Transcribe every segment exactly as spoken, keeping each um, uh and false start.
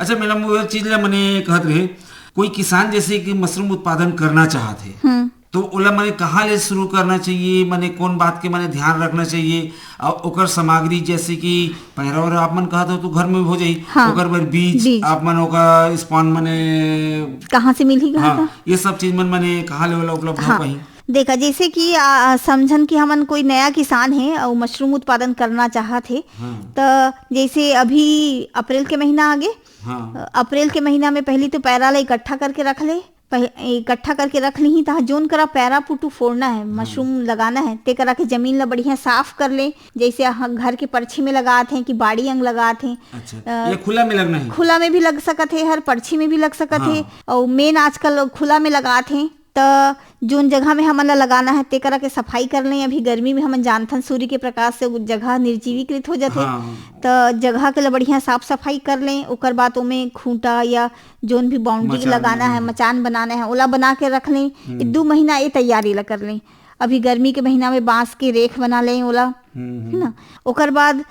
अच्छा मैडम, वो एक चीज ला मने कहत रहे, कोई किसान जैसे कि मशरूम उत्पादन करना चाहत हे, हम्म। तो ओला मने कहाँ ले शुरू करना चाहिए, मने कौन बात के मने ध्यान रखना चाहिए, और ओकर सामग्री जैसे कि पैरा वैरा आप मन कहत हो तो घर में हो जाई, हाँ। ओकर बर बीज, बीज। आप मन ओकर स्पॉन मने कहाँ से मिलही, कहाँ हाँ, का? ये सब चीज मन मने कहाँ ले ओला उपलब्ध हो हाँ। पाही? देखा, जैसे कि, आ, आ, समझन कि हमन कोई नया किसान हे अउ मशरूम उत्पादन करना चाहत हे, हाँ। त जैसे अभी अप्रैल के महीना आगे, हाँ। अ, अप्रैल के महीना में पहली तो पैरा ला इकट्ठा करके रख ले, पह-, इकट्ठा करके रख लिही, तहाँ जोन करा पैरा पुटू फोड़ना है, हाँ। मशरूम लगाना है, ते करा के जमीन ला बढ़िया साफ कर ले, जैसे ह-, घर के परछी में लगात हैं कि बाड़ी अंग लगात हैं। अच्छा, अ, ये खुला में लगना है? खुला में भी लग सकत हे, हर परछी में भी लग सकत हे, हाँ। अउ मेन आजकल खुला में लगात हैं। त जोन जगह में हमन ला लगाना है, तेकरा के सफाई कर लें। अभी गर्मी में हमन जानथन, सूर्य के प्रकाश से वो जगह निर्जीवीकृत हो जाथे। हाँ। त जगह के ला बढ़िया साफ सफाई कर लें, ओकर बाद ओमे खूंटा या जोन भी बाउंड्री मचान लगाना है, बनाना है। मचान बनाना है, ओला बना के रख लें। हम्म। दू महीना ये तैयारी ला कर लें। अभी गर्मी के महीना में बांस के रेख बना लें ओला, हम्म, हम्म। है ना। ओकर बाद, अ,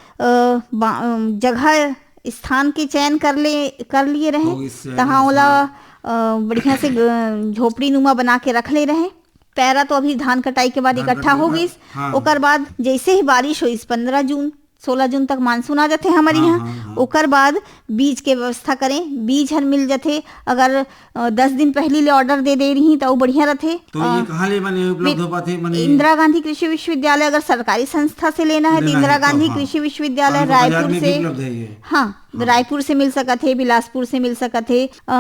बा-, अ, जगह स्थान के चयन कर ले, कर लिए रहे, हो, इससे तहाँ आगे ओला, हाँ। अ, बढ़िया से ग-, झोपड़ी नुमा बना के रख ले रहे। पैरा तो अभी धान कटाई के बाद धान इकट्ठा कटाई हो के बाद, गइस। हाँ। ओकर बाद जैसे ही बारिश होइस, पंद्रह जून, सोलह जून तक मानसून आ जाथे हमर हाँ, यहाँ। हाँ, हाँ। ओकर बाद बीज के व्यवस्था करें, बीज हर मिल जाथे। अगर, अ, दस दिन पहली ले ऑर्डर दे दे रही, त अउ बढ़िया रथे। तो ये अ, कहाँ ले, माने, उपलब्ध वि-, हो पाथे, माने? इंदिरा गांधी कृषि विश्वविद्यालय, अगर सरकारी संस्था से लेना है, तो लेना इंदिरा है, तो गांधी हाँ। कृषि विश्वविद्यालय हाँ, तो बाजार रायपुर में भी से, उपलब्ध है ये। हाँ, हाँ। रायपुर से मिल सकत हे, बिलासपुर से मिल सकत हे। अ,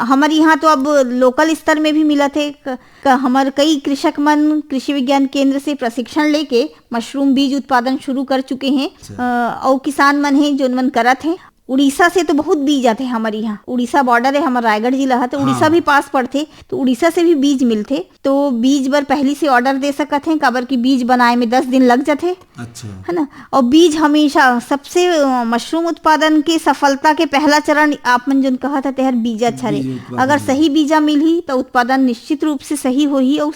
हमर यहाँ तो अब लोकल स्तर में भी मिलत हे। क-, क-, हमर कई कृषक मन कृषि विज्ञान केंद्र से प्रशिक्षण लेके मशरूम बीज उत्पादन शुरू कर चुके हैं। अच्छा। अ, अउ किसान मन हे, जोन मन करत हे। उड़ीसा से तो बहुत बीज आथे हमर यहाँ, उड़ीसा बॉर्डर है हमर रायगढ़ जिला है, तो उड़ीसा हाँ। भी पास पड़थे, तो उड़ीसा से भी बीज मिलथे। तो बीज बर पहली से ऑर्डर दे सकत हैं, काबर कि बीज बनाए में दस दिन लग जाथे। अच्छा। है ना? और बीज हमेशा सबसे, अ, मशरूम उत्पादन के सफलता के पहला चरण आप मन जोन कहत हते हर बीजा छरे। बीज उत्पादन। अगर सही बीजा मिलही, तो उत्पादन निश्चित रूप से सही होही और,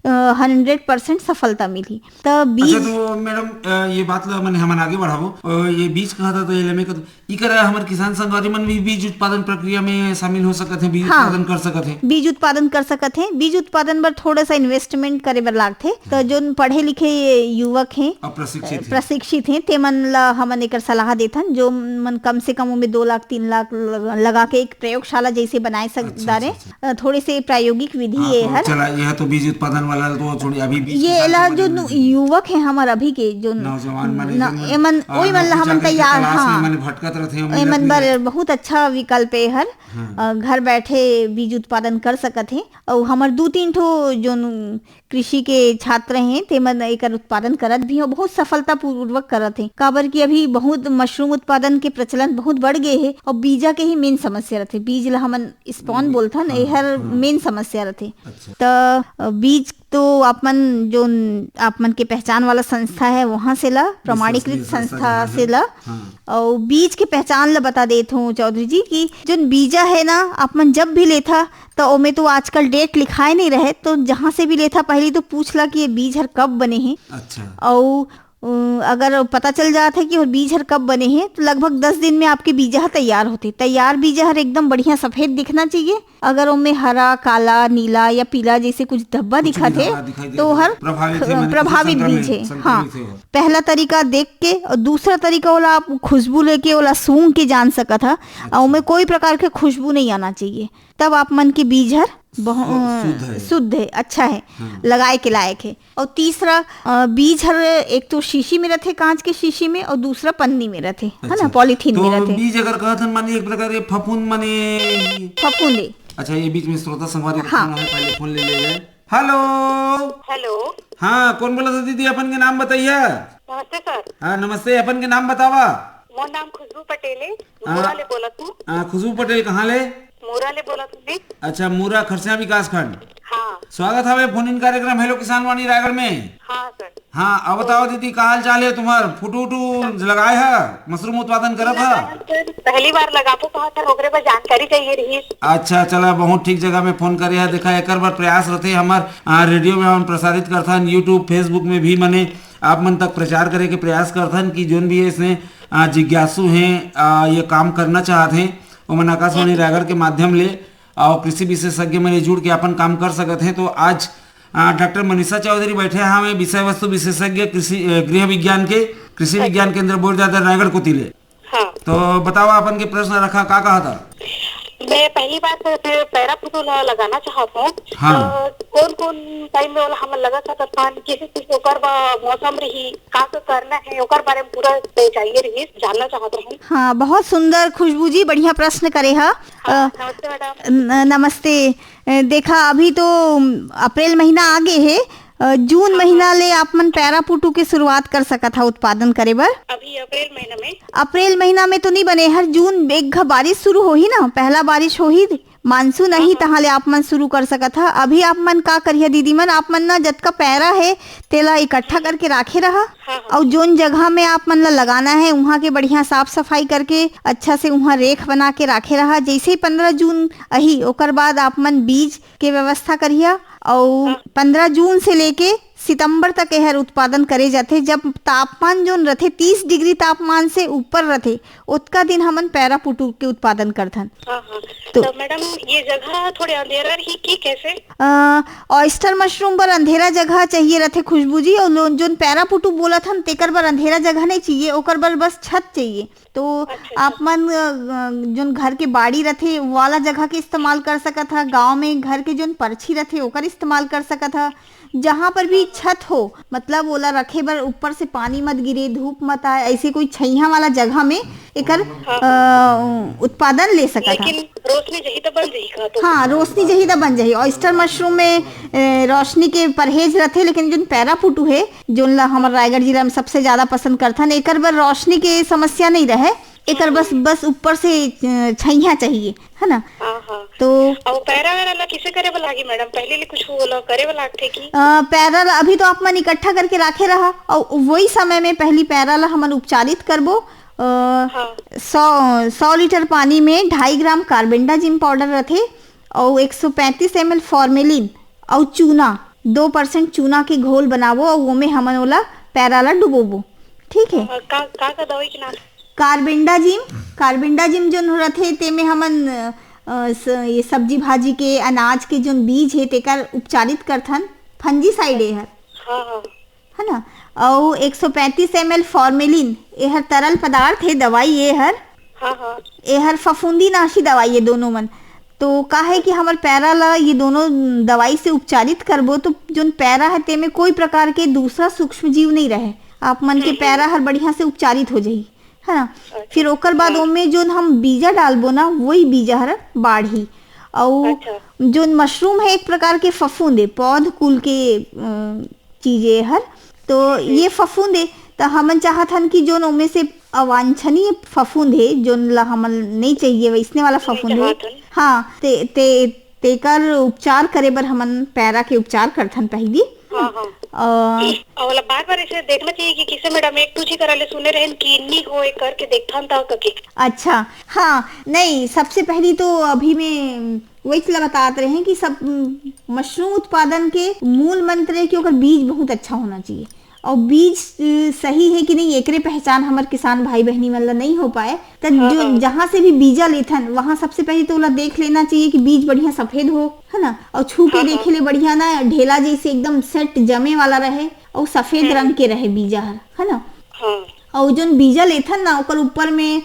अ, हंड्रेड परसेंट सफलता मिलही। त बीज अच्छा, तो मैडम, अ, ये बात ला मने हमन आगे बढ़ाबो। अ, ये बीज कहत हते, तो ये लेमे कत-, इकर हमर किसान संगवारी मन भी बीज उत्पादन प्रक्रिया में शामिल हो सकत हे, बीज हाँ। उत्पादन कर सकत हे। बीज उत्पादन कर सकत हे। बीज उत्पादन बर थोड़ा सा इन्वेस्टमेंट करे बर लागथे। त जोन पढ़े लिखे युवक हे, अप्रशिक्षित हे। प्रशिक्षित हे, ते मन ला हमन एकर सलाह देथन, जो मन कम से कम ओमे दो लाख, तीन लाख लग-, लगा के एक प्रयोगशाला जैसे बनाए सक-, अच्छा, डारे। अच्छा, अच्छा। अ, थोड़े से प्रायोगिक विधि हाँ, ये तो हर। चला, यह तो बीज उत्पादन वाला तो छोड़ी, अभी बीज ये किसान एला से जो बने नु-, हुए हैं। युवक हे हमर अभी के, जो नौजवान माने न-, जन मन, एमन, आ, ओई मन ला नौकरी हमन चाकरी के तैयार, तलाश में हाँ। माने भटकत रथे, एमन एमन बर बर बहुत अच्छा विकल्प हे हर। हाँ। अ, घर बैठे बीज उत्पादन कर सकत हे। अउ हमर दू तीन ठो जोन कृषि के छात्र हे, तेमन एकर उत्पादन करत भी हे, बहुत सफलतापूर्वक करत हे। काबर कि अभी बहुत मशरूम उत्पादन के प्रचलन बहुत बढ़ गए हे, और बीजा के ही मेन समस्या रथे। बीज ला हमन स्पॉन हम्म। बोलथन, हाँ, एहर हाँ। मेन समस्या रथे। अच्छा। त, अ, बीज तो आप मन, जोन आप मन के पहचान वाला संस्था है, वहाँ से ला, प्रमाणीकृत विश्वसनीय संस्था संस्था जहाँ से है। ला। हाँ। अउ बीज के पहचान ला बता देत हूँ चौधरी जी कि जोन बीजा है ना, आप मन जब भी लेथा, त ओमे तो आजकल डेट लिखाए नहीं रहे, तो जहाँ से भी लेथा, पहली तो पूछ ला कि ये बीज हर कब बने हे। अच्छा। अउ, अ, अगर पता चल जात है कि वो बीज हर कब बने हे, तो लगभग दस दिन में आपके बीजा ह तैयार होथे। तैयार बीजा हर एकदम बढ़िया सफेद दिखना चाहिए। अगर ओमे हरा, काला, नीला या पीला जैसे कुछ धब्बा कुछ भी दिखत हे, धब्बा दिखाई देत तो हे, हर प्रभावित हे, माने प्रभावित संक्रमित, बीज हे। हाँ। संक्रमित हे वो। पहला तरीका देख के, और दूसरा तरीका ओला आप खुशबू लेके ओला सूंघ के जान सकत हा। अच्छा। और ओमे कोई प्रकार के खुशबू नहीं आना चाहिए, तब आप मन के बीज हर बहु-, सु-, शुद्ध है। शुद्ध है, अच्छा है, हाँ। लगाए के लायक है। और तीसरा, अ, बीज हर एक तो शीशी में रथे, कांच के शीशी में, और दूसरा पन्नी में रथे, है ना, अच्छा। पॉलीथीन तो में रथे। बीज अगर कहत हन, माने एक प्रकार के फफूंद, माने फफूंदे। अच्छा, ये बीच में श्रोता संगवारी का हाँ। फोन है, पहले फोन ले लिया जाए। हेलो। हेलो। हाँ, कौन बोला था दीदी? अपन के नाम बताइए। नमस्ते सर। हाँ, नमस्ते, अपन के नाम बतावा। मोर नाम खुशबू पटेल है, हाँ। मुरा ले बोलत हूँ। हाँ, खुशबू पटेल कहाँ ले? मुरा ले बोलत हूँ जी। अच्छा, मुरा खरसिया विकास खंड। हाँ। स्वागत हवे फोन इन कार्यक्रम हेलो किसान वाणी रायगढ़ में। हाँ सर। हाँ, अब बताओ दीदी, का हाल चाल है तुम्हार? फुटू उटू लगाए है, मशरूम उत्पादन करत है? सर, पहली बार लगाबो कहा था, ओकरे बर जानकारी चाहिए रही। अच्छा, चला, बहुत ठीक जगह में फोन करे है। देखा, एकर बर प्रयास रथे हमर, आ, रेडियो में हम प्रसारित करथन, YouTube, Facebook में भी, मने आप मन तक प्रचार करे के प्रयास करथन कि जोन भी ऐसे, आ, जिज्ञासु हैं, आ, ये काम करना चाहत हैं, ओमन आकाशवाणी रायगढ़ के माध्यम ले और कृषि विशेषज्ञ मन ले जुड़ के अपन काम कर सकत हैं। तो आज अ, डॉक्टर मनीषा चौधरी बैठे हवे विषय वस्तु विशेषज्ञ कृषि, अ, गृह विज्ञान के, कृषि विज्ञान केंद्र बोरददा रायगढ़ कोती ले। हाँ। तो बतावा, अपन के प्रश्न रखा, का कहा था? मैं पहली बात तो पैरा पुटू ला लगाना चाहत हूँ। हाँ। तो कौन कौन टाइम में ओला हमन लगा सकत हन, किसी चीज ओकर बा मौसम रही, का का करना है, ओकर बारे में पूरा चाहिए रही, जानना चाहत हूँ। हाँ, बहुत सुंदर खुशबू जी, बढ़िया प्रश्न करे हा। हाँ, अ, नमस्ते मैडम। न-, नमस्ते। अ, देखा, अभी तो अप्रैल महीना आ गे हे। अ, जून हाँ, महीना हाँ। ले आप मन पैरा पुटू के शुरुआत कर सकत हा उत्पादन करे बर। अभी अप्रैल महीना में? अप्रैल महीना में तो नहीं बने, हर जून एक घ बारिश शुरू होही ना, पहला बारिश होही, मानसून हाँ, आही, हाँ। तहाँ ले आप मन शुरू कर सकत हा। अभी आप मन का करिहा दीदी मन, आप मन ना जतका पैरा हे तेला इकट्ठा हम्म। करके राखे रहा। हाँ, हाँ। अउ जोन जगह में आप मन ला लगाना है, उहाँ के बढ़िया साफ सफाई करके, अच्छा से उहाँ रेख बना के राखे रहा। जैसे ही पंद्रह जून अही, ओकर बाद आप मन बीज के व्यवस्था करिहा। अउ हाँ। पंद्रह जून से लेके सितंबर तक एहर उत्पादन करे जाथे। जब तापमान जोन रथे, तीस डिग्री तापमान से ऊपर रथे, ओतका दिन हमन पैरा पुटू के उत्पादन करथन। हाँ, हाँ। तो तो मैडम, ये जगह थोड़े अंधेरा रही कि कैसे? अ, ऑयस्टर मशरूम बर अंधेरा जगह चाहिए रथे खुशबू जी, और लो-, जोन पैरा पुटू बोलत हन, तेकर बर अंधेरा जगह नहीं चाहिए, ओकर बर बस छत चाहिए। तो अच्छा, अच्छा। आप मन, अ, जोन घर के बाड़ी रथे, वाला जगह के इस्तेमाल कर सकत ह। गांव में घर के जोन परछी रथे, ओकर इस्तेमाल कर सकत ह। जहाँ पर भी हाँ, हाँ। छत हो, मतलब ओला रखे बर ऊपर से पानी मत गिरे, धूप मत आए, ऐसे कोई छइहा वाला जगह में एकर, हाँ, हाँ। अ, उत्पादन ले सकत ह। लेकिन रोशनी जही त बन जही का तो? हाँ, रोशनी जही त बन जही। ऑयस्टर मशरूम में, ए, रोशनी के परहेज रथे, लेकिन जोन पैरा पुटू हे, जोन ला हमर रायगढ़ जिला में सबसे ज्यादा पसंद करथन, एकर बर रोशनी के समस्या नहीं रहे। एकर बस, हम्म। बस ऊपर से, अ, छइहा चाहिए, है ना? हाँ, हाँ। तो अउ पैरा वैरा ला किसे करे बर लागही मैडम? पहले ले कुछ ओला करे बर लागथे कि? अ, पैरा ला अभी तो आप मन इकट्ठा करके राखे रहा, और वही समय में पहली पैरा ला हमन उपचारित करबो। अ, हाँ। सौ, सौ लीटर पानी में ढाई ग्राम कार्बेंडाजिम पाउडर रथे, और एक सौ पैंतीस एम एल फॉर्मेलिन, और चूना, दो परसेंट चूना के घोल बनाबो, और ओमे हमन ओला पैरा ला डुबोबो। ठीक है? हाँ, का, का, का दवाई के नाम? कार्बेंडाजिम, कार्बेंडाजिम जोन रथे, तेमे हमन, अ, स-, ये सब्जी भाजी के, अनाज के जोन बीज हे, तेकर उपचारित करथन, फंजीसाइड ए हर। हाँ, हाँ। है ना? अउ एक सौ पैंतीस एम एल फॉर्मेलिन, ए हर तरल पदार्थ हे, दवाई ए हर। हाँ, हाँ। ए हर फफूंदीनाशी दवाई ए दोनों मन। तो का है कि हमर पैरा ला ये दोनों दवाई से उपचारित करबो, तो जोन पैरा है, तेमे कोई प्रकार के दूसरा सूक्ष्म जीव नहीं रहे। आप मन के हम्म, हम्म। पैरा हर बढ़िया से उपचारित हो जाही। है ना? अच्छा। फिर ओकर बाद हाँ। ओमे जोन हम बीजा डालबो ना, वही बीजा हर बाढ़ही। अउ अच्छा। जोन मशरूम है, एक प्रकार के फफूंद है, पौध कुल के, अ, चीज है हर। तो हम्म। ये फफूंद है, तो हमन चाहत हन कि जोन ओमे से अवांछनीय फफूंद है, जोन ला हमन नहीं चाहिए, वैसने वाला नहीं फफूंद है। चाहत हन। हाँ, ते, ते, तेकर उपचार करे बर हमन पैरा के उपचार करथन पहिली। हाँ, हाँ। अ, अउ ओला बार-बार ऐसे देखना चाहिए कि किसे मैडम, एक दू झी करा ले सुने रहेन कि नी होए करके देखथन त कके। अच्छा, हाँ, नहीं, सबसे पहली तो अभी मैं वही चीज बतात रहे हैं कि सब, उम, मशरूम उत्पादन के मूल मंत्र है कि ओकर बीज बहुत अच्छा होना चाहिए। और बीज, अ, सही है कि नहीं, एकरे पहचान हमर किसान भाई बहनी मन ला नहीं हो पाए, त हाँ, जो हाँ। जहाँ से भी बीजा लेथन, वहाँ सबसे पहले तो ओला देख लेना चाहिए कि बीज बढ़िया सफेद हो, है ना? और छू के हाँ, देखे हाँ। ले बढ़िया ना, ढेला जैसे एकदम सेट जमे वाला रहे और सफेद हम्म। रंग के रहे बीजा हर, है ना? हाँ। और जोन बीजा लेथन ना, ओकर ऊपर में, अ,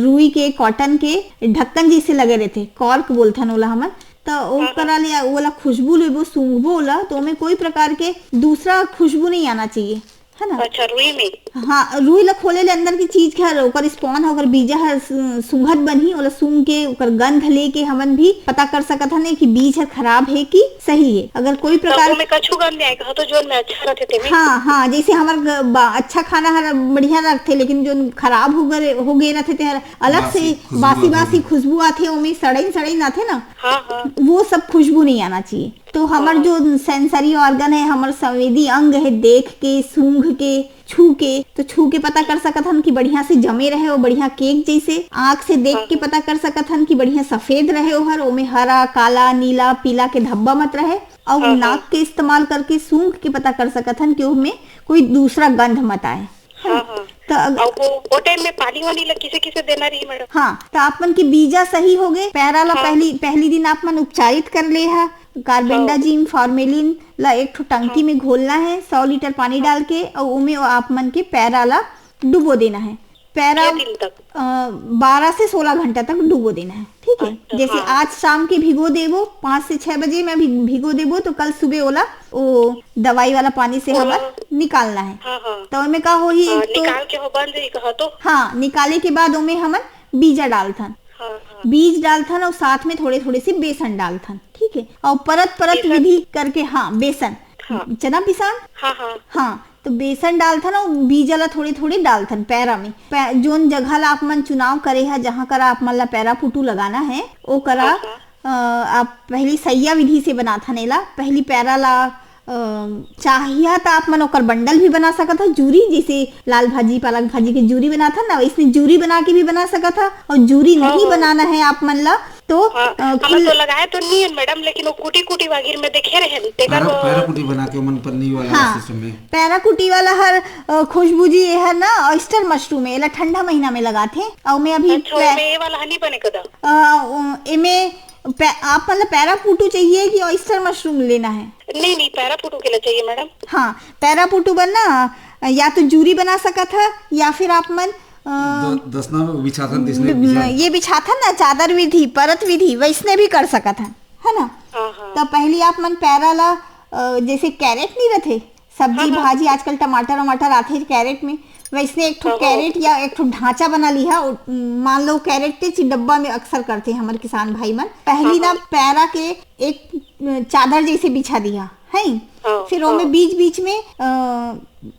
रुई के, कॉटन के ढक्कन जैसे लगे रहते, कॉर्क बोलथन ओला हमन। त हाँ, ओकरा हाँ। ले ओला खुशबू लेबो, सूंघबो ओला, तो ओमे कोई प्रकार के दूसरा खुशबू नहीं आना चाहिए, है ना? अच्छा, रुई में? हाँ, रुई ला खोले ले अंदर की चीज के हर, ओकर स्पॉन ह, ओकर बीजा हर सु-, सूंघत बनही, ओला सूंघ के, ओकर गंध लेके हमन भी पता कर सकत हन कि बीज हर खराब है कि सही है। अगर कोई तो प्रकार ओमे कछु गंध नहीं आए, कहा तो जोन में अच्छा रहते तेमे? हाँ, हाँ, जैसे हमर ग-, बा-, अच्छा खाना हर बढ़िया रखथे, लेकिन जोन खराब हो गए, हो गए रहथे, ते हर अलग बासी से खुशबू बासी, आथे। बासी खुशबू आथे, ओमे सड़इन, सड़इन आथे ना, हाँ, हाँ। वो सब खुशबू नहीं आना चाहिए। तो हमर हाँ। जो सेंसरी ऑर्गन है, हमर संवेदी अंग है, देख के, सूंघ के, छू के, तो छू के पता कर सकत हन कि बढ़िया से जमे रहे, वो बढ़िया केक जैसे। आँख से देख के हाँ। पता कर सकत हन कि बढ़िया सफेद रहे ओहर, ओमे हरा, काला, नीला, पीला के धब्बा मत रहे। और हाँ, हाँ। नाक के इस्तेमाल करके सूंघ के पता कर सकत हन कि ओमे कोई दूसरा गंध मत आए, है ना? हाँ, हाँ। त अग- अउ वो, वो टाइम में पानी वानी ला किसे किसे देना रही मैडम? हाँ, त आप मन के बीजा सही हो गए। पैरा ला हाँ। पहली, पहली दिन आप मन उपचारित कर ले हा, कार्बेंडाजिम फॉर्मेलिन ला एक ठो टंकी हाँ। में घोलना है सौ लीटर पानी हाँ। डाल के, और ओमे आप मन के पैरा ला डुबो देना है। पैरा, छह दिन तक? अ, बारह से सोलह घंटा तक डुबो देना है, ठीक है? अच्छा, जैसे हाँ। आज शाम के भिगो देबो, पाँच से छह बजे में भी भिगो देबो, तो कल सुबह ओला ओ दवाई वाला पानी से ओला हमर निकालना है। हाँ, हाँ। तो ओमे का होही, हाँ, एक तो निकाल के हो बन जाही कहा तो? हाँ, निकाले के बाद ओमे हमन बीजा डालथन। हाँ, हाँ। बीज डालथन और साथ में थोड़े थोड़े से बेसन डालथन, ठीक है? और परत परत बेसन? विधि करके, हाँ, बेसन, हाँ। चना पिसान? हाँ, हाँ। हाँ, तो बेसन डालथन और बीजा ला थोड़े थोड़े डालथन पैरा में। पै-, जोन जगह ला आप मन चुनाव करे है, जहाँ करा आप मन ला पैरा पुटू लगाना है, ओ करा, हाँ, हाँ। अ, आप पहली सैया विधि से बनाथन एला। पहली पैरा ला, अ, चाहिया त आप मन ओकर बंडल भी बना सकत ह, जूरी, जैसे लाल भाजी, पालक भाजी के जूरी बनाथन ना, वैसने जूरी बना के भी बना सकत ह। और जूरी हाँ, नहीं हाँ। बनाना है आप मन ला, तो, हाँ, अ, हमन खुल- तो लगाए तो नहीं है मैडम, लेकिन वो कुटी कुटी वागिर में देखे रहे, तेकर पैरा, वो पैरा कुटी बना के ओमन पन्नी वाला हाँ, सिस्टम में। पैरा कुटी वाला हर, अ, खुशबू जी, ये हर ना ऑयस्टर मशरूम है, एला ठंडा महीना में लगाथे। और मैं अभी अच्छा, पै- मैं ये वाला हनी बने कदा? अ, ओ, एमे पै-, आप मतलब पैरा पुटू चाहिए कि ऑयस्टर मशरूम लेना है? नहीं, नहीं, पैरा पुटू के लिए चाहिए मैडम। हाँ, पैरा पुटू बनना, या तो जूरी बना सकत है, या फिर आप मन, अ, द-, दसना बिछाथन, तिसने ब-, बिछा- ये बिछाथन ना, चादर विधि, परत विधि, वैसने भी कर सकत है, है ना? हाँ, हाँ। तो पहली आप मन पैरा ला, अ, जैसे कैरेट नहीं रहते, सब्जी हाँ, हाँ। भाजी, आजकल टमाटर वमाटर आथे कैरेट में, वैसने एक ठो हाँ, हाँ। कैरेट या एक ठो ढांचा बना लिहा। उ-, मान लो कैरेट ते ची डब्बा में अक्सर करथे हमर किसान भाई मन। पहली हाँ, ना हाँ। पैरा के एक, अ, चादर जैसे बिछा दिहा, है? हाँ, फिर ओमे हाँ। बीच बीच में, अ,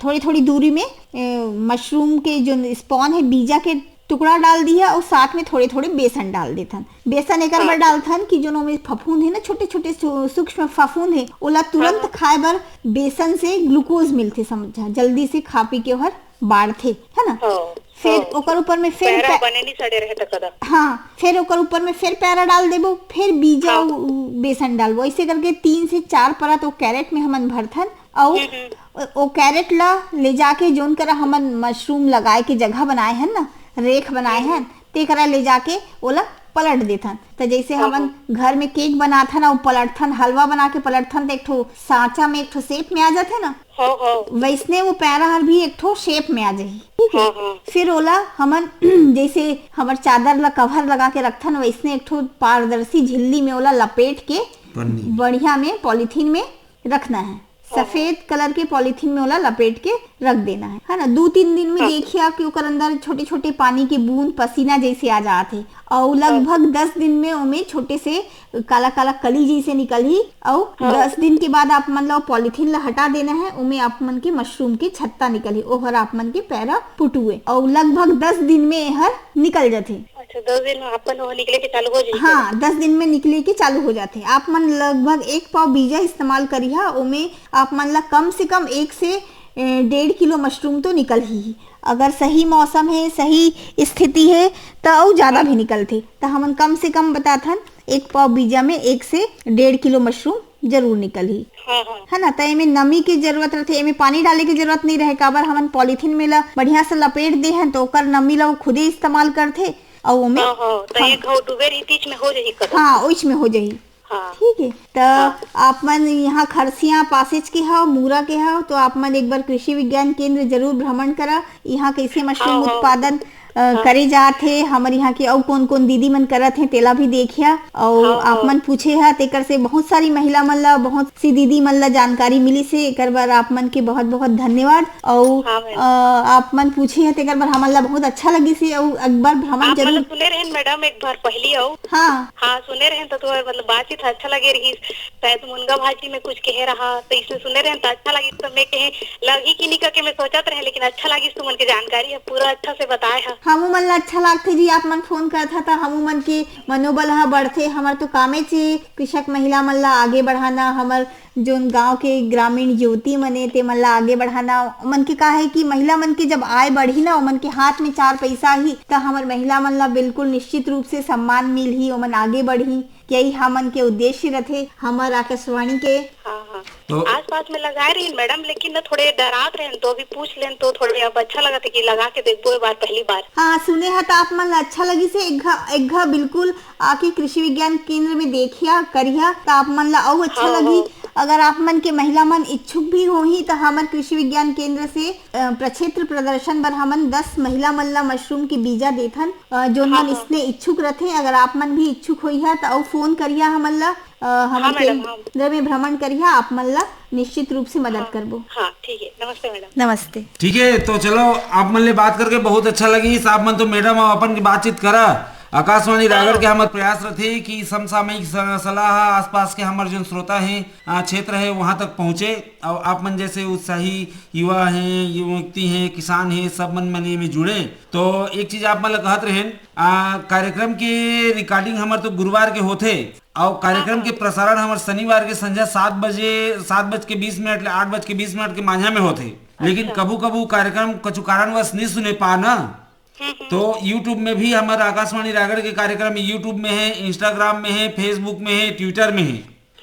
थोड़ी थोड़ी दूरी में, अ, मशरूम के जो स्पॉन है, बीजा के टुकड़ा डाल दिहा और साथ में थोड़े थोड़े बेसन डाल देथन। बेसन एकर बर हाँ। डालथन कि जोन ओमे फफूंद है ना, छोटे छोटे सू-, सूक्ष्म फफूंद है, ओला तुरंत हाँ। खाए बर बेसन से ग्लूकोज मिलथे, समझा, जल्दी से खा पी के ओहर बाढ़थे, है ना? हाँ, फिर हाँ। ओकर ऊपर में फिर पैरा पै-, बने नहीं सड़े रहे त कदा। हाँ, फिर ओकर ऊपर में फिर पैरा डाल देबो, फिर बीजा हाँ। उ-, उ-, बेसन डालबो। ऐसे करके तीन से चार परत वो कैरेट में हमन भरथन, अउ हम्म, हम्म। ओ, ओ कैरेट ला ले जाके जोन करा हमन मशरूम लगाए के जगह बनाए हन ना, रेख बनाए हम्म। हन, तेकरा ले जाके ओला पलट देथन। त जैसे हाँ, हमन हाँ। घर में केक बनाथन अउ पलटथन, हलवा बना के पलटथन, त एक ठो सांचा में एक ठो शेप में आ जाथे ना, हाँ, हाँ। वैसने वो पैरा हर भी एक ठो शेप में आ जाही, ठीक है? हाँ, हाँ। फिर ओला हमन जैसे हमर चादर ला कवर लगा के रखथन, वैसने एक ठो पारदर्शी झिल्ली में ओला लपेट के पन्नी। बढ़िया में पॉलीथीन में रखना है। हाँ। सफेद कलर के पॉलीथीन में ओला लपेट के रख देना है, है ना? दो तीन दिन में हाँ। देखिया कि ओकर अंदर छोटे-छोटे पानी के बूंद, पसीना जैसे आ जात हे, अउ हाँ। लगभग दस दिन में ओमे छोटे से काला-काला कली जैसे निकलही, अउ हाँ। दस दिन के बाद आप मन ला पॉलीथीन ला हटा देना है, ओमे आप मन के मशरूम के छत्ता निकलही, ओहर आप मन के पैरा पुटुए, अउ लगभग दस दिन में एहर निकल जथे। अच्छा, दस दिन में अपन वो निकले के चालू हो जाही? हाँ, दस दिन में निकले के चालू हो जाथे। आप मन लगभग एक पाव बीजा इस्तेमाल करिहा, ओमे आप मन ला कम से कम एक से, ए, डेढ़ किलो मशरूम तो निकल ही। अगर सही मौसम है, सही स्थिति है, त अउ ज्यादा भी निकलथे। त हमन कम से कम बताथन, एक पाव बीजा में एक से डेढ़ किलो मशरूम जरूर निकलही। हाँ, हाँ। है ना? त एमे नमी के जरूरत रथे, एमे पानी डाले के जरूरत नहीं रहे, काबर हमन पॉलीथीन में ला बढ़िया से लपेट दे हन, त ओकर नमी ला वो खुदे इस्तेमाल करथे, अउ ओमे हाँ, हाँ, त हम ये घाव डूबे रही, तीच में हो जाही कदम। हाँ, ओइच में हो जाही। हाँ। ठीक है, त हाँ। आप मन यहाँ खरसिया पासेज के हव, मूरा के हव, तो आप मन एक बार कृषि विज्ञान केंद्र जरूर भ्रमण करा। यहाँ कैसे मशरूम हाँ, हाँ। उत्पादन, अ, हाँ। करे जात हे, हमर यहाँ के अउ कौन-कौन दीदी मन करत हे, तेला भी देखिया। अउ हाँ, आप हाँ। मन पूछे हा, तेकर से बहुत सारी महिला मन ला, बहुत सी दीदी मन ला जानकारी मिलिस हे। एकर बर आप मन के बहुत-बहुत धन्यवाद। अउ, हाँ, मैम। अ, आप मन पूछे हा, तेकर बर हमन ला बहुत अच्छा लगिस हे। अउ एक बार भ्रमण आप मन जरूर ला सुने रहेन, मैडम, एक बार पहली अउ। हाँ। हाँ, सुने रहेन त तुम्हारे, मतलब, बातचीत अच्छा लगे रहिस। शायद मुनगा भाजी में कुछ कहे रहा, त इसमें सुने रहेन त अच्छा लगिस, त मैं कहे लगही कि नहीं करके मैं सोचत रहे, लेकिन अच्छा लगिस तुमन के जानकारी ह, पूरा अच्छा से बताए ह। हमू मन ला अच्छा लागथे जी, आप मन फोन करत ह त हमू मन के मनोबल ह बढ़थे। हमर तो कामेच हे कृषक महिला मन ला आगे बढ़ाना, हमर जोन गांव के ग्रामीण युवती मन हे ते मन ला आगे बढ़ाना। ओमन के का हे कि महिला मन के जब आय बढ़ही ना, ओमन के हाथ में चार पैसा आही, त हमर महिला मन ला बिल्कुल निश्चित रूप से सम्मान मिलही, ओमन आगे बढ़ही। यही हमन के उद्देश्य रथे हमर आकाशवाणी के। हाँ, हाँ। तो आसपास में लगाए रहिन मैडम, लेकिन ना थोड़े डरात रहेन, तो अभी पूछ लेन तो थोड़े अब अच्छा लगत हे कि लगा के देखबो ए बार, पहली बार। हाँ, सुने ह त आप मन ला अच्छा लगिस हे। एक घा, एक घा बिल्कुल आके कृषि विज्ञान केंद्र में देखिया, करिया, त आप मन ला अउ अच्छा हाँ, लगही। हाँ। अगर आप मन के महिला मन इच्छुक भी होही, त हमर कृषि विज्ञान केंद्र से, अ, प्रक्षेत्र प्रदर्शन बर हमन दस महिला मन ला मशरूम के बीजा देथन, अ, जोन हाँ, मन हाँ। इसने इच्छुक रथे। अगर आप मन भी इच्छुक होइहा, त अउ फोन करिया हमन ला। अ, हमर हाँ, मैडम, हाँ। केंद्र में भ्रमण करिहा, आप मन ला निश्चित रूप से मदद हाँ, करबो। हाँ, ठीक है। नमस्ते, मैडम। नमस्ते। ठीक है, तो चलो, आप मन ले बात करके बहुत अच्छा लगिस। आप मन तो मैडम, आप अपन की बातचीत करा। आकाशवाणी हाँ। रायगढ़ के हमर प्रयास रथे कि समसामयिक स-, सलाह आसपास के हमर जोन श्रोता हे, अ, क्षेत्र हे, वहाँ तक पहुँचे। और आप मन जैसे उत्साही युवा हे, युवती हे, किसान हे, सब मन मन में जुड़े। तो एक चीज आप मन ला कहत रहेन, अ, कार्यक्रम के recording हमर तो गुरुवार के होथे, अउ कार्यक्रम हाँ, के हाँ। प्रसारण हमर शनिवार के संझा सात बजे, सात बज के बीस मिनट ले आठ बज के बीस मिनट के माझा में होथे। लेकिन अच्छा। कभू-कभू कार्यक्रम कछु कारणवश नहीं सुने पा ना, हम्म, हम्म। तो YouTube में भी हमर आकाशवाणी रायगढ़ के कार्यक्रम YouTube में हे, Instagram में हे, Facebook में हे, Twitter में हे।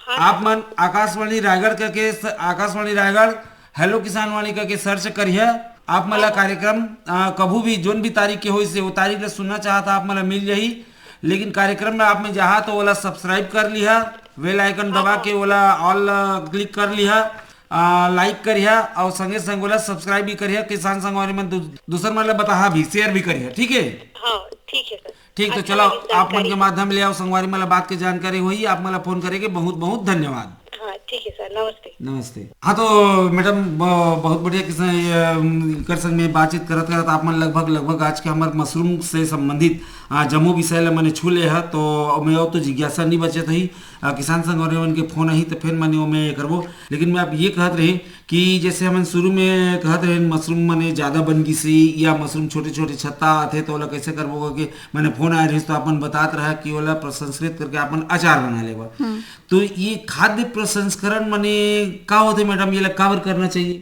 हाँ, आप हाँ। मन आकाशवाणी रायगढ़ करके स-, आकाशवाणी रायगढ़ हेलो किसान वाणी करके search करिहा। आप मन ला हाँ, हाँ। कार्यक्रम, अ, कभू भी जोन भी तारीख के होइस हे, वो तारीख ला सुनना चाहत हा, आप मन ला मिल जाही। लेकिन कार्यक्रम में आप में जहाँ तो ओला subscribe कर लिहा, bell icon हाँ, दबा हाँ। के ओला all click कर लिहा, आ, like करिहा और संगे संग ओला subscribe भी करिहा। किसान संगवारी मन दू-, दूसर मन ला बताहा भी, share भी करिहा, ठीक है? हाँ, ठीक है सर। ठीक, तो अच्छा चलो, लगी आप मन के जानकारी। माध्यम ले आओ संगवारी मन ला बात के जानकारी होही, आप मन ला फोन करे के बहुत बहुत धन्यवाद। हाँ, ठीक है सर, नमस्ते। नमस्ते। हाँ, तो मैडम, ब-, बहुत बढ़िया किसान, ये, अम, कर संग में बातचीत करत करत आप मन लगभग, लगभग आज के हमर मशरूम से संबंधित, आ, जम्मो विषय ला मने छू ले हा, तो मैं और तो जिज्ञासा नहीं बचत ही। आ, किसान संगवारी मन के फोन आही, तो फिर मने ओमे ये करबो। लेकिन मैं आप ये कहत रही कि जैसे हमन शुरू में कहत रहे, मशरूम मने ज्यादा बन गिस हे या मशरूम छोटे-छोटे छत्ता आथे, तो ओला कैसे करबो करके मने फोन आए रहिस, तो अपन बतात रहा कि ओला प्रसंस्कृत करके अपन अचार बना लेबा। हम्म। तो ये खाद्य प्रसंस्करण मने का होथे मैडम, ये ला काबर करना चाहिए?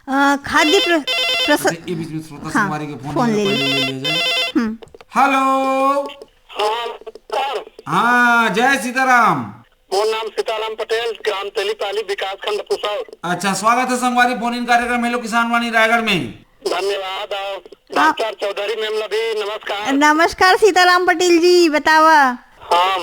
अ, खाद्य प्र-, प्रस-, अच्छा, ये बीच में श्रोता हाँ, संगवारी के फोन फोन ले ले। पहले ले लिया जाए। हम्म। हेलो। हाँ, नमस्कार। हाँ, जय सीताराम। मोर नाम सीताराम पटेल, ग्राम तेलीपाली, विकासखंड पुसौर। अच्छा, स्वागत है संगवारी फोन इन कार्यक्रम हेलो किसान वाणी रायगढ़ में। धन्यवाद। और हाँ। डॉक्टर चौधरी मैम ला भी नमस्कार। नमस्कार सीताराम पटेल जी, बतावा। हाँ,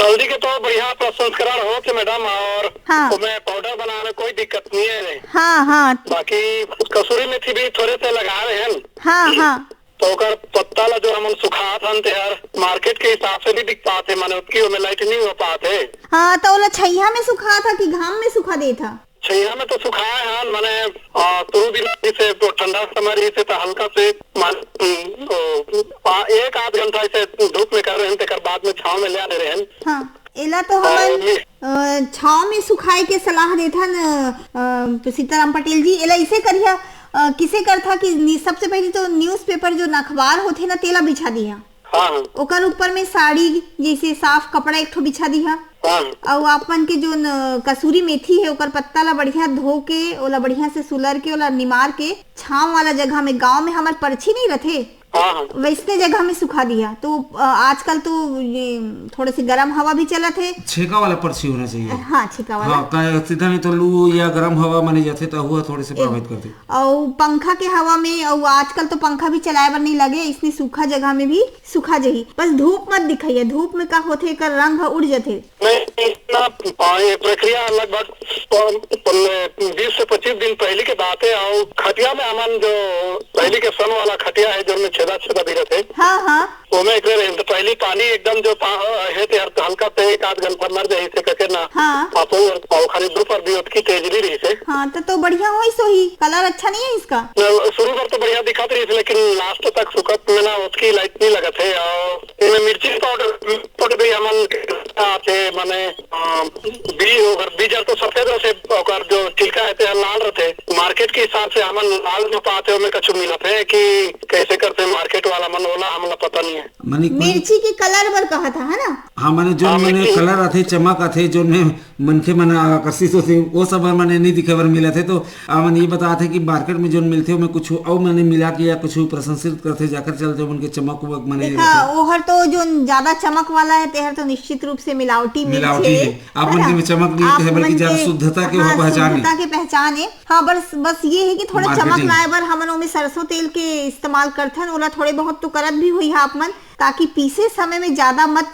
हल्दी के तो बढ़िया प्रसंस्करण होत हे मैडम, और हाँ। ओमे पाउडर बनावे कोई दिक्कत नहीं है। हाँ, हाँ। बाकी कसूरी मेथी भी थोड़े से लगाए हैं। हाँ, हाँ। तो ओकर पत्ता ला जो हमन सुखात हन, ते हर मार्केट के हिसाब से भी बिक पात हे, माने ओतकी ओमे लाइट नहीं हो पात हे। हाँ, तो ओला छइहा में सुखात हा कि घाम में सुखा देत हा? छइहा में तो सुखाए हन, माने, आ, तुरु दिन से तो ठंडा समय रही से तो हल्का से, मान, हम्म, ओ, आ, एक आध घंटा ऐसे धूप में कर रहे हैं, तेकर बाद में छाँव में ले आने रहे हैं। हाँ, एला तो और हमन, मी- अ, छाँव में सुखाए के सलाह देथन, अ, अ, सीताराम पटेल जी। एला इसे करिहा, अ, किसे करथा कि नि-, सबसे पहले तो न्यूज़पेपर जो अखबार होथे ना, तेला बिछा दिहा। हाँ, हाँ। ओकर ऊपर में साड़ी जैसे साफ कपड़ा एक ठो बिछा दिहा। हाँ। अउ आपन के जो न, कसूरी मेथी है, ओकर पत्ता ला बढ़िया धो के, ओला बढ़िया से सुलर के, ओला निमार के, छाँव वाला जगह में, गाँव में हमर परछी नहीं रथे, हाँ, हाँ। वैसने जगह में सुखा दिहा। तो, अ, आजकल तो ये थोड़े से गरम हवा भी चलत हे। छेका वाला परछी होना चाहिए। हाँ, छेका वाला। हाँ, का-, सीधा नहीं तो लू या गरम हवा माने जाथे, तो हुआ थोड़े से ए, प्रभावित करथे। अउ पंखा के हवा में, अउ आजकल तो पंखा भी चलाए बर नहीं लगे, इसने सूखा जगह में भी सुखा जही। बस धूप मत दिखाइए, धूप में का होथे, एकर रंग ह उड़ जथे। नहीं, इतना, आ, ये प्रक्रिया लगभग प-, पन-, बीस से पच्चीस दिन पहले के बात है। और खटिया में हमन जो पहले के सन वाला खटिया है, जो में छेदा छेदा भी रहते, हाँ, हाँ। ओमे एक बेर तो पहली पानी एकदम जो पा-, हे ते हर-, हल्का से एक आध घंटा मर जाही से कके ना। हाँ। आप वो, और खाली दोपहर भी ओतकी तेजली रही से। हाँ, तो, तो बढ़िया होई सोही, कलर अच्छा नहीं है इसका। न, शुरू पर तो बढ़िया दिखत रही थी, लेकिन लास्ट तक सुखत में ना ओतकी लाइट नहीं लगत है। और इनमें मिर्ची पाउडर, पाउडर भी हमन आते, माने, अ, बीज, ओकर बीज तो सफेद रहते, ओकर जो छिलका है ते लाल रहते। मार्केट के हिसाब से हमन लाल जो पाते, ओमे कछु मिलत है कि कैसे करते मार्केट वाला मन, ओला हमला पता नहीं है। माने कोई मिर्ची के कलर बर कहा था, है ना? हाँ, माने जो हाँ, माने मिर्ची। कलर आथे, चमक आथे, जो में मनखे मन आकर्षित होथे, वो सब मन नहीं दिखे बर मिलत हे। तो हमन ये बतात हे कि मार्केट में जोन मिलथे, ओमे कुछ अउ मन मिला के या कुछ प्रसंस्कृत करथे, जाकर चलते ओमन के चमक वमक मन ये देखा, होथे। ओहर तो जोन ज्यादा चमक वाला है, तेहर तो निश्चित रूप से मिलावटी मिर्च मिलावटी है, है। आप है मन ना? के में चमक नहीं आप होथे, बल्कि मन ज्यादा के, शुद्धता के हाँ, वह पहचान है। शुद्धता के पहचान है। हाँ, बस, बस ये है कि थोड़ा चमक मार्केटिंग। लाए बर हमन ओमे सरसों तेल के इस्तेमाल करथन, ओला थोड़े बहुत तो करत भी होई हा आप मन, ताकि पीसे समय में ज्यादा मत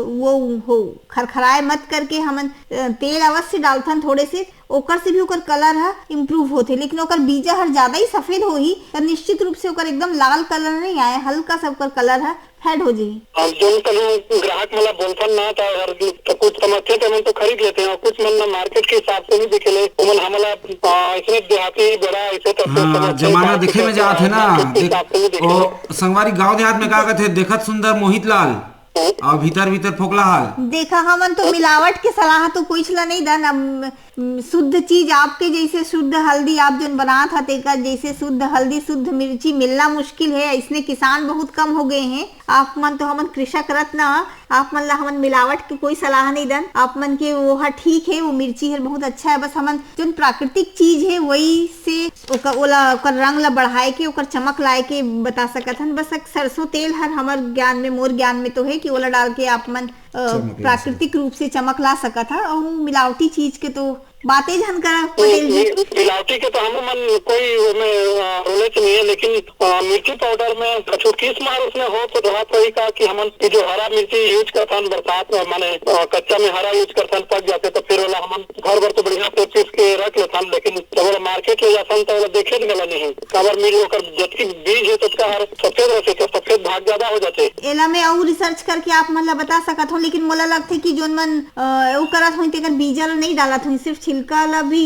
वो हो, खरखराए मत करके हमन, अ, तेल अवश्य डालथन थोड़े से, ओकर से भी ओकर कलर ह इम्प्रूव होथे। लेकिन ओकर बीजा हर ज्यादा ही सफेद होही, त निश्चित रूप से ओकर एकदम लाल कलर नहीं आए, हल्का सा ओकर कलर ह फेड हो जाही। हम जोन कभी ग्राहक मन ला बोलथन ना, त हर तो कुछ समझथे, त मन तो खरीद लेथे, और कुछ मन ना मार्केट के हिसाब से भी दिखेले, ओमन हमला, अ, इसने देहाती बड़ा ऐसे तो हाँ, समझथे, जमाना मार्केट देखे में के जात है ना, मार्केट के देख, हिसाब से भी दिखेले। ओ, संगवारी, गांव देहात में का कहते, देखत सुंदर मोहित लाल, हम्म। और भीतर भीतर फोकला हाल। देखा, हमन तो मिलावट के सलाह तो कोई ला नहीं दन। अब, उम, शुद्ध चीज आपके जैसे शुद्ध हल्दी आप जोन बनात ह, तेकर जैसे शुद्ध हल्दी, शुद्ध मिर्ची मिलना मुश्किल है। इसने किसान बहुत कम हो गए हैं। आप मन तो हमन कृषक रत्न ह, आप मन ला हमन मिलावट के कोई सलाह नहीं दन। आप मन के वो ह ठीक है, वो मिर्ची हर बहुत अच्छा है, बस हमन जोन प्राकृतिक चीज है वही से ओकर, ओला, ओकर रंग ला बढ़ाए के, ओकर चमक लाए के बता सकत हन। बस एक सरसों तेल हर हमर ज्ञान में, मोर ज्ञान में तो है कि ओला डाल के आप मन, अ, चमक ला प्राकृतिक रूप से चमक ला सकत ह, और मिलावटी चीज के तो बाते झन करा, पटेल जी। मि-, मिलावटी के तो हम मन कोई ओमे, अ, रोले तो नहीं है, लेकिन, अ, मिर्ची पाउडर में कुछ किस्म और उसमें हो तो धोखाधड़ी का कि हमन ये जो हरा मिर्ची यूज करथन बरसात में, माने, अ, कच्चा में हरा यूज करथन, पक जाथे तो फिर ओला हमन घर भर तो बढ़िया से पीस के रख लेथन, लेकिन जब ओला मार्केट ले जाथन तो ओला देखे वाला नहीं है। काबर मिर्च ओकर जतकी बीज है, ततका हर सफेद रहथे, तो सफेद भाग ज्यादा हो जाथे। एला मैं अउ रिसर्च करके आप मन ला बता सकत हूँ, लेकिन मोला लगथे कि जोन मन, अ, अउ करत होही, तेकर बीजा ला नहीं डालत होही, सिर्फ छिलका ला भी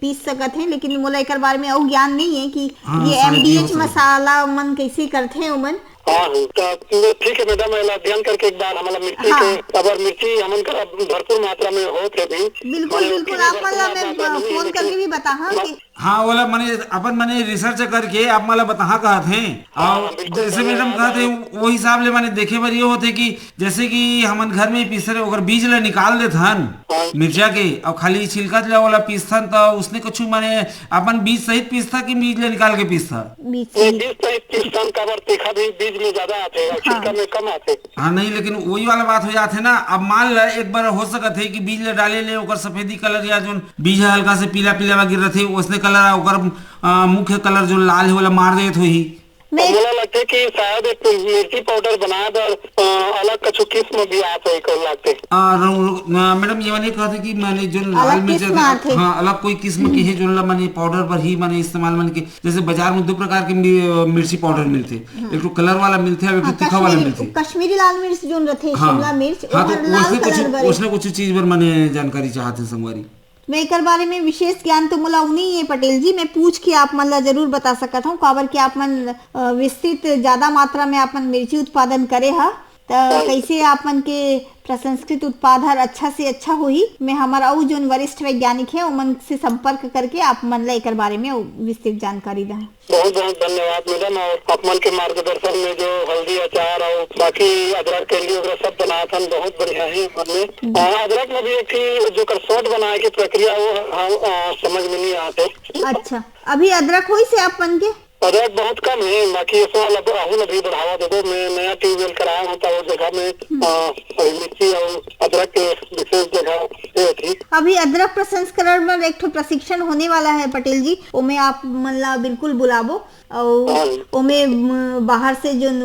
पीस सकत हे, लेकिन मोला एकर बारे में अउ ज्ञान नहीं है कि हाँ, ये शायद ये हो एमडीएच सकता है। मसाला मन कैसे करथे ओमन। हाँ, हाँ, तो ठीक है मैडम, एला अध्ययन करके एक बार हमला मिर्ची हाँ। के, काबर मिर्ची हमन का भरपूर मात्रा में होत है भी। बिल्कुल, माने बिल्कुल, ओतकी आप मन ला भरपूर मैं मात्रा में नहीं है, फोन लेकिन करके भी बता, हाँ, हाँ। कि हाँ, ओला मने अपन मने रिसर्च करके आप मन ला बताहा कहत हे। हाँ, और बिल्कुल, जैसे मैडम धन्यवाद। कहत हे, वो हिसाब ले मने देखे बर ये होथे कि जैसे कि हमन घर में ही पीसरे, ओकर बीज ला निकाल देथन हाँ। मिर्चा के, और खाली छिलका ला ओला पीसथन, तो उसने कुछ मने अपन बीज सहित पीसथा कि बीज ला निकाल के पीसथा? बीज नहीं, सहित। बीज सहित पीसथन, काबर तेखा भी बीज में ज्यादा आथे और हाँ। छिलका में कम आथे। हाँ, नहीं, लेकिन वही वाला बात हो जाथे ना। अब मान ल, एक बार हो सकत हे कि बीज ला डाले ले ओकर सफेदी कलर या जोन बीज ह हल्का से पीला पीला गिर रथे, ओसने कलर आ ओकर, आ, मुख्य कलर जोन लाल हे, ओला मार देत होही। मैं तो मोला लगथे कि शायद एक मिर्ची पाउडर बनाए बर, अ, अलग कछु किस्म भी आत होही, कौन लगथे? आ, रउ-, रउ-, आ, मैडम, ये वाली कहत हे कि माने जोन लाल अलग मिर्च किस्म आथे, आथे। हाँ, अलग कोई किस्म के हे, जोन ला माने पाउडर बर ही माने इस्तेमाल माने के जैसे बाजार में दो प्रकार के मि-, मिर्ची पाउडर मिलथे, हम्म। एक तो कलर वाला मिलथे और एक तो हाँ, तीखा वाला कश्मीरी, मिलथे। कश्मीरी लाल मिर्च जोन रथे, हाँ। शिमला मिर्च, हाँ, तो ओहर लाल वैसने कुछ, कलर बर हे। वैसने कुछ चीज बर माने जानकारी चाहत हे संगवारी। मैं एकर बारे में विशेष ज्ञान तो मोला उ नहीं है पटेल जी, मैं पूछ के आप मन ला जरूर बता सकत हूँ, काबर कि आप मन, अ, विस्तृत ज्यादा मात्रा में आप मन मिर्ची उत्पादन करे ह, त कैसे आप मन के प्रसंस्कृत उत्पाद हर अच्छा से अच्छा होही, मैं हमर अउ जोन वरिष्ठ वैज्ञानिक हे, ओमन से संपर्क करके आप मन ला एकर बारे में विस्तृत जानकारी दहूँ। बहुत बहुत धन्यवाद मैडम, और आप मन के मार्गदर्शन में जो हल्दी अचार और बाकी अदरक कैंडी वगैरह सब बनात हन, बहुत बढ़िया है। मन में, हम्म। आ, अदरक में भी एक ठी जो कर शॉट बनाए के प्रक्रिया वो हम, आ, समझ में नहीं आते। अच्छा, अभी अदरक होइस हे आप मन के? अदरक बहुत कम है, बाकी इस साल अब राहुल अभी बढ़ावा दे दो। मैं नया ट्यूबवेल कराया हूँ, तो वो जगह में, हम्म। आ, मिर्ची और अदरक के विशेष जगह पे थी। अभी अदरक प्रसंस्करण में एक ठो प्रशिक्षण होने वाला है पटेल जी, ओमे आप मन ला बिल्कुल बुलाबो। अउ हाँ। ओमे, म, बाहर से जो न,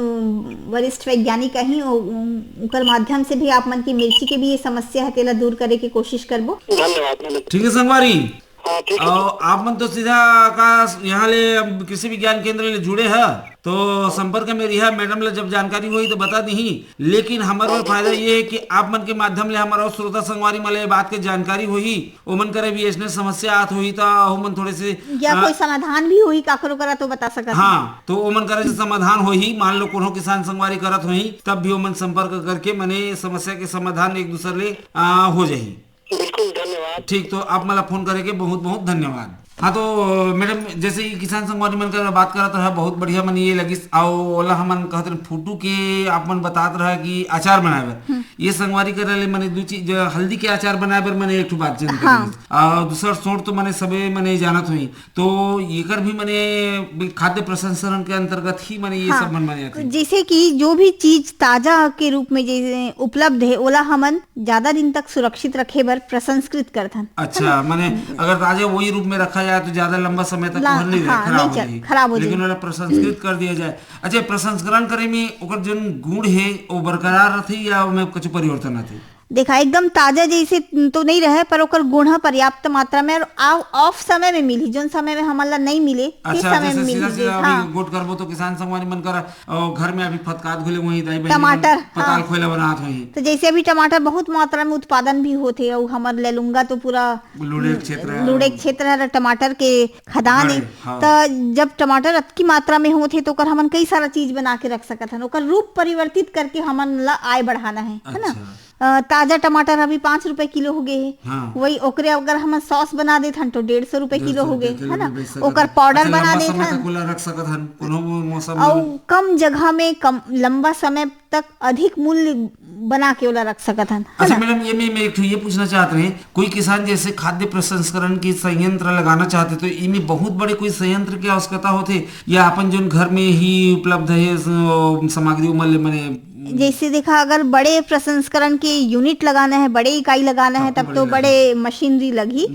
वरिष्ठ वैज्ञानिक आही, ओ-, उ-, उनकर माध्यम से भी आप मन की मिर्ची के भी ये समस्या है, तेला दूर करे के कोशिश करबो। धन्यवाद मैडम। ठीक है संगवारी। हाँ, ठीक है। अउ आप मन तो सीधा का यहाँ ले, अब कृषि विज्ञान केंद्र ले जुड़े है, तो संपर्क में रिहा, मैडम ला जब जानकारी होही तो बता दीही। लेकिन हमर बर फायदा ये है कि आप मन के माध्यम ले हमर अउ श्रोता संगवारी मन ले बात के जानकारी होही, ओमन करे भी अइसने समस्या आत होही, त ओमन थोड़े से, या आ, कोई समाधान भी होही काकरो करा, तो बता सकत हन। हाँ, तो ओमन करे से समाधान होही। मान लो कोनो किसान संगवारी करत होही, तब भी ओमन संपर्क करके मने समस्या के समाधान एक दूसर ले, आ, हो जाही। बिल्कुल, धन्यवाद। ठीक, तो आप मन ला फोन करे के बहुत बहुत धन्यवाद। हाँ, तो मैडम, जैसे कि किसान संगवारी मन कर बात करत रहा, बहुत बढ़िया मन ये लगिस। अउ ओला हमन कहत रहे फोटो के, आप मन बतात रहा कि अचार बनाए बर। हम्म। ये संगवारी करा ले मने दू चीज, हल्दी के अचार बनाए बर मने एक ठो बात जानकारी हाँ। हे। आ, दूसर सोंठ तो मने सबे मने जानत होही, तो एकर भी मने खाद्य प्रसंस्करण के अंतर्गत ही मने ये हाँ। सब मन माने आथे। जैसे कि जो भी चीज ताजा के रूप में जैसे उपलब्ध है, ओला हमन ज्यादा दिन तक सुरक्षित रखे बर प्रसंस्कृत करथन। अच्छा, माने अगर ताजा वही रूप में रखा जाए तो ज्यादा लंबा समय तक ला-, ओहर नहीं रहे, हाँ, खराब नहीं हो चल-, जाही। खराब हो लेकिन जाही। ओला प्रसंस्कृत कर दिया जाए। अच्छा, प्रसंस्करण करे में ओकर जोन गुण हे, वो बरकरार रथे या ओमे कुछ परिवर्तन आथे? देखा, एकदम ताजा जैसे तो नहीं रहे, पर ओकर गुण ह पर्याप्त मात्रा में और आ-, ऑफ समय में मिली, जोन समय में हमन ला नहीं मिले, ते अच्छा, समय जैसे में मिली सीधा जे, सीधा अभी हाँ। गोठ करबो तो किसान संगवारी मन कर, अ, घर में अभी फतकात घुले वही दाई बहिनी मन टमाटर, पताल हाँ। खोए ला बनात होही। तो जैसे अभी टमाटर बहुत मात्रा में उत्पादन भी होथे, और हमर लेलुंगा तो पूरा लुड़ेक क्षेत्र है। लुड़ेक क्षेत्र है, टमाटर के खदान बड़े, है। हाँ। तो जब टमाटर अतकी मात्रा में होथे, तो ओकर हमन कई सारा चीज बना के रख सकत हन। ओकर रूप परिवर्तित करके हमन ला आय बढ़ाना है, है ना? अच्छा। अ, ताजा टमाटर अभी पाँच रुपए किलो हो गए है। हाँ। वही ओकरे अगर हमन सॉस बना देथन, तो डेढ़ सौ रुपए किलो हो गए, है ना? ओकर पाउडर बना देथन। अच्छा, लंबा समय तक ओला रख सकत हन, कोनो भी मौसम में। और कम जगह में कम, लंबा समय तक अधिक मूल्य बना के ओला रख सकत हन, है अच्छा ना? मैडम, ये मैं, मैं एक ठो ये पूछना चाहत रहे, कोई किसान जैसे खाद्य प्रसंस्करण के संयंत्र लगाना चाहते, तो इमे बहुत बड़े कोई संयंत्र के आवश्यकता होथे या अपन जोन घर में ही उपलब्ध है स-, सामग्री उमन ले मने? जैसे देखा, अगर बड़े प्रसंस्करण के यूनिट लगाना है, बड़े इकाई लगाना है, तब तो बड़े मशीनरी लगही।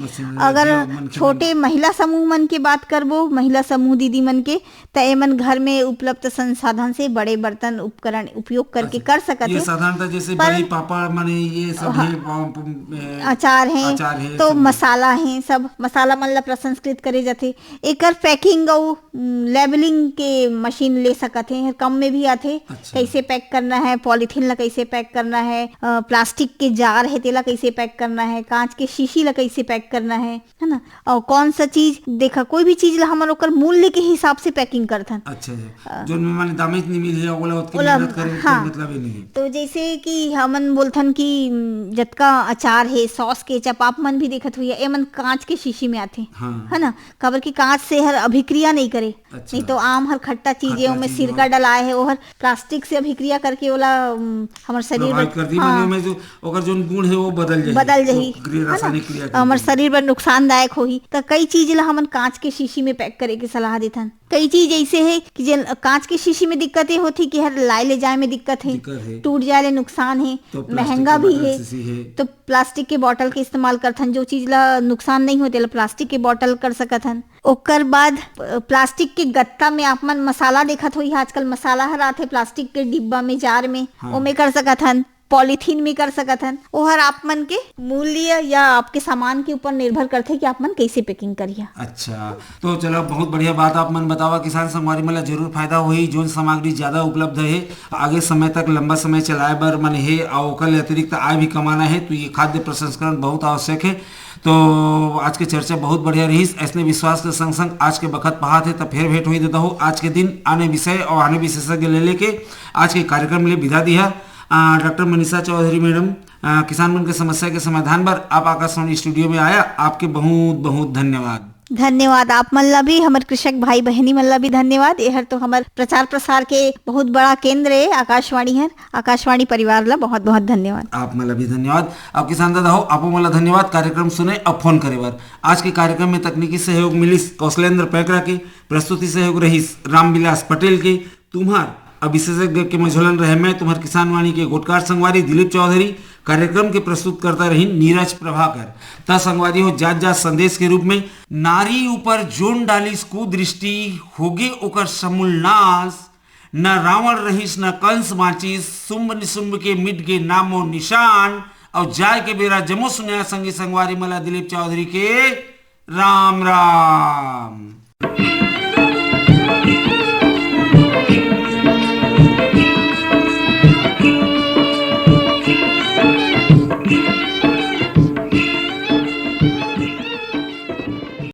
अगर छोटे महिला समूह मन के बात करबो, महिला समूह दीदी मन के, त एमन घर में उपलब्ध संसाधन से बड़े बर्तन उपकरण उपयोग करके अच्छा, कर सकत ये हे। साधारणतः जैसे पर बड़ी पापड़ माने ये सब हाँ, हे, पाप-, ए, अचार हे, अचार हे, तो सब मसाला हे, सब मसाला मन ला प्रसंस्कृत करे जाथे। एकर पैकिंग अउ, उम, लेबलिंग के मशीन ले सकत हे, कम में भी आथे। अच्छा। कैसे पैक करना है, पॉलीथीन ला कैसे पैक करना है, अ, प्लास्टिक के जार हे, तेला कैसे पैक करना है, कांच के शीशी ला कैसे पैक करना है, है ना? और कौन सा चीज, देखा, कोई भी चीज ला हमन ओकर मूल्य के हिसाब से पैकिंग करथन। अच्छा, अच्छा। अ, जोन में माने दामेच नहीं मिले, ओला ओतके ओला, मेहनत करे के हाँ। कोई मतलब ही नहीं है। तो जैसे कि हमन बोलथन कि, उम, जतका अचार हे, सॉस, केचप, आप मन भी देखत हुई, एमन कांच के शीशी में आथे, हाँ। है ना? काबर कि कांच से हर अभिक्रिया नहीं करे, अच्छा। नहीं तो आम हर खट्टा चीज हे, खट्टा ओमे चीज सिरका हे। डलाए हे, ओहर प्लास्टिक से अभिक्रिया करके ओला, उम, हमर शरीर प्रभावित बर, कर दी, हाँ। माने ओमे जो ओकर जोन गुण हे, वो बदल जाही। बदल जाही, वो क्रिया, है ना? रासायनिक क्रिया हमर करके। शरीर बर नुकसानदायक होही। त कई चीज ला हमन कांच के शीशी में पैक करे के सलाह देथन। कई चीज ऐसे हे कि जेन कांच के शीशी में दिक्कत ये होथे कि हर लाए ले जाए में दिक्कत हे, दिक्कत हे। टूट जाए ले नुकसान हे, तो प्लास्टिक महंगा के भी बॉटल, हे। शीशी हे। तो प्लास्टिक के बॉटल के इस्तेमाल करथन, जो चीज ला नुकसान नहीं होथे, ला प्लास्टिक के बॉटल कर सकत हन। ओकर बाद, अ, प्लास्टिक के गत्ता में आप मन मसाला देखत होही, आजकल मसाला हर आथे प्लास्टिक के डिब्बा में, जार में, हाँ। ओमे कर सकत हन, पॉलीथीन में कर सकत हन। ओहर आप मन के मूल्य या आपके सामान के ऊपर निर्भर करथे कि आप मन कैसे पैकिंग करिहा। अच्छा, तो चलो, बहुत बढ़िया बात आप मन बतावा। किसान संगवारी मन ला जरूर फायदा होही, जोन सामग्री ज्यादा उपलब्ध हे, आगे समय तक लंबा समय चलाए बर मन हे, अउ ओकर ले अतिरिक्त आय भी कमाना हे, तो ये खाद्य प्रसंस्करण बहुत आवश्यक हे। तो आज के चर्चा बहुत बढ़िया रहिस। ऐसने विश्वास के संग संग आज के बखत पहात हे, त फेर भेंट होही देता हो आज के दिन आने विषय और आने विशेषज्ञ ले लेके आज के कार्यक्रम ले विदा दिहा। आ, डॉक्टर मनीषा चौधरी मैडम, आ, किसान मन के समस्या के समाधान बर आप आकाशवाणी स्टूडियो में आया, आपके बहुत बहुत धन्यवाद। धन्यवाद आप मन ला भी, हमर कृषक भाई बहिनी मन ला भी धन्यवाद। एहर तो हमर प्रचार प्रसार के बहुत बड़ा केंद्र हे आकाशवाणी हर। आकाशवाणी परिवार ला बहुत बहुत धन्यवाद। आप मन ला भी धन्यवाद। अब किसान दादा हो, आपो मन ला धन्यवाद कार्यक्रम सुने अउ फोन करे बर। आज के कार्यक्रम में तकनीकी सहयोग मिलिस कौशलेंद्र पैकरा के, प्रस्तुति सहयोग रहिस रामविलास पटेल के। तुम्हार अब विशेषज्ञ के मझोलन रहे मैं, तुम्हार किसानवाणी के गोटकार संगवारी दिलीप चौधरी। कार्यक्रम के प्रस्तुतकर्ता रहिन नीरज प्रभाकर। त संगवारी हो, जात जात संदेश के रूप में, नारी ऊपर जोन डालिस कुदृष्टि, होगे ओकर समूल नाश। न रावण रहिस न कंस बाँचिस, शुंभ निशुंभ के मिट गे नामो निशान। अउ जाय के बेरा जम्मो सुनइया संगी संगवारी मन ला दिलीप चौधरी के राम राम।